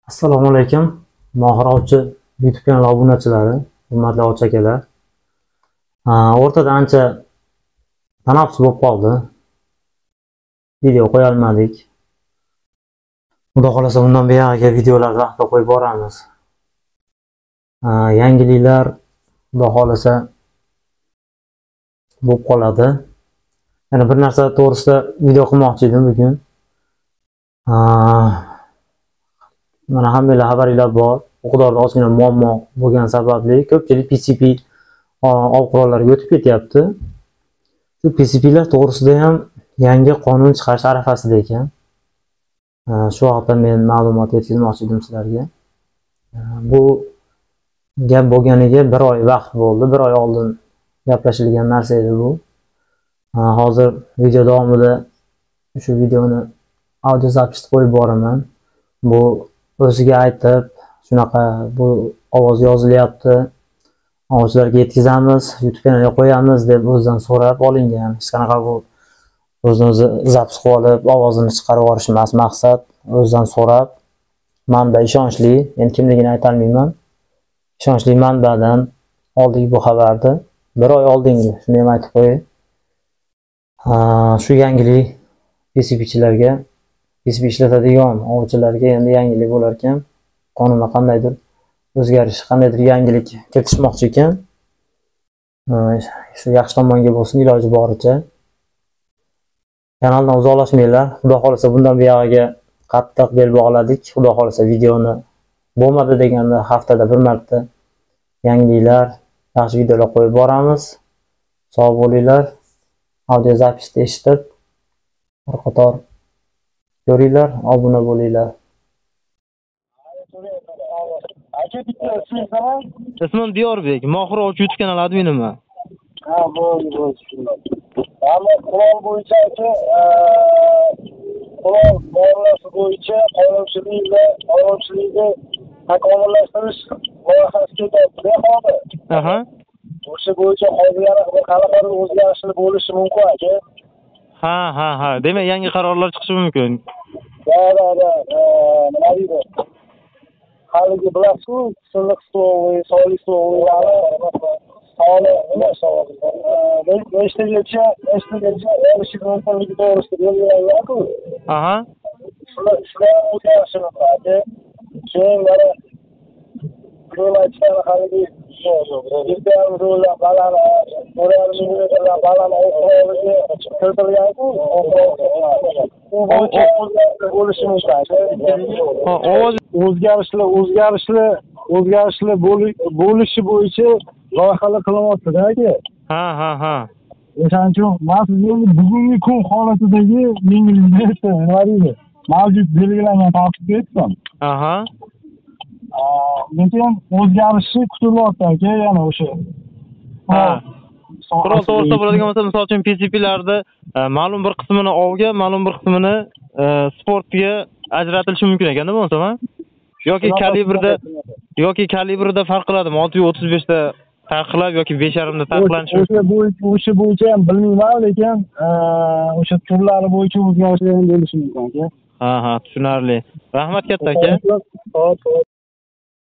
Assalomu alaykum, Mohir Ovchi YouTube kanali obunachilari, hurmatli ovchi akalar. O'rtada ancha tanaffus bo'lib qoldi. Video qo'ya olmadik. Xudo xolasa bundan buyog'iga videolar vaqtida qo'yib boramiz. Yangiliklar xudo xolasa bo'lib qoladi. Yana bir narsa to'g'risida video qilmoqchi edim bugun. Mana hammanglar xabaringlar bor. O'qidorda ozgina muammo bo'lgan sababli ko'pchilik PCP ov qurollariga o'tib ketyapti. Shu PCPlar to'g'risida ham yangi qonun chiqarish arafasida ekan. Shu haqda men ma'lumot yetkazmoqchi edim sizlarga. Bu gap bo'lganiga bir oy vaqt bo'ldi. Bir oy oldin gaplashilgan narsa edi bu. Hozir video davomida shu videoni audio zapis qo'yib boraman. Bu o'ziga aytib, shunaqa bu ovoz yozilyapti, ovchilarga yetkazamiz, YouTube kanaliga qo'yamiz deb o'zidan so'rab olingan. Hech qanaqa bu o'zini o'zi zapis qilib olib, ovozini chiqarib yuborish emas maqsad. O'zidan so'rab, manba ishonchli, endi kimligini ayta olmayman. Ishonchli manbadan oldik bu xabarni. Bir oy oldingi, shuni ham aytib qo'yay. Shu yangilik PCPchilarga, PCP ishlatadigan ovchilarga endi yangilik bo'lar ekan. Qonunda qandaydir o'zgarish, qandaydir yangilik kiritishmoqchi ekan. Shu yaxshi tomonga bo'lsin iloji boricha. Kanaldan uzoqlashmanglar. Xudo xolasa bundan buyog'iga qattiq bel bog'ladik. Xudo xolasa videoni bo'lmadi deganda haftada bir marta yangiliklar, yaxshi videolar qo'yib boramiz. Sog' bo'linglar. Audio zapisni eshitib, bir qator ko'ringlar, obuna bo'linglar. Aka, bitta ismingiz nima? Ismim Diyorbek, Mohir Ovchi YouTube kanali adminiman. Ha, bo'ldi, bo'ldi. Ammo qurol bo'yicha aka, qurol muomalasi bo'yicha qonunchilikni takomillashtirish loyihasi ketyapti hozir. Aha. O'sha bo'yicha hozir yana bir qanaqadir o'zgarishlar bo'lishi mumkin aka. Ha, ha, ha. Demak, yangi qarorlar chiqishi mumkin. Da, nima deydi? Haligi bilasiz-ku, silliq stolovый, soliy stoloviylarni soni nima soni? Neshtagacha olishi mumkinligi to'g'risida belgilangan-ku. Aha. Shular o'zgarishi mumkin aka. Keyin mana aytgan haligi 1,5 dollar balani, 1,5 millimetrdan balani o'qroliga kiritilgan-ku. U bo'yicha o'zgarishlar bo'lishi mumkin aka. O'zgarishlar bo'lishi bo'yicha loyihalar qilinyapti-da aka. Ha, ha, ha. O'shaning uchun men sizga bugungi kun holatidagi yengillikni aytdim, nima deydi? Mavjud belgilangan tartibda aytdim. Aha. Lekin o'zgarishi kutilyapti aka, yana o'sha. Ha. Qurol to'g'risida bo'ladigan bo'lsa, misol uchun PCPlarda ma'lum bir qismini ovga, ma'lum bir qismini sportga ajratilishi mumkin ekanda bo'lmasa, yoki kalibrda farq qiladimi? 6.35 da taqiqlab yoki 5.5 da taqiqlanishi mumkin. O'sha bo'yicha ham bilmayman, lekin o'sha turlari bo'yicha o'zgarishlar ham bo'lishi mumkin aka. Ha, ha, tushunarli. Rahmat katta aka. Xo'p.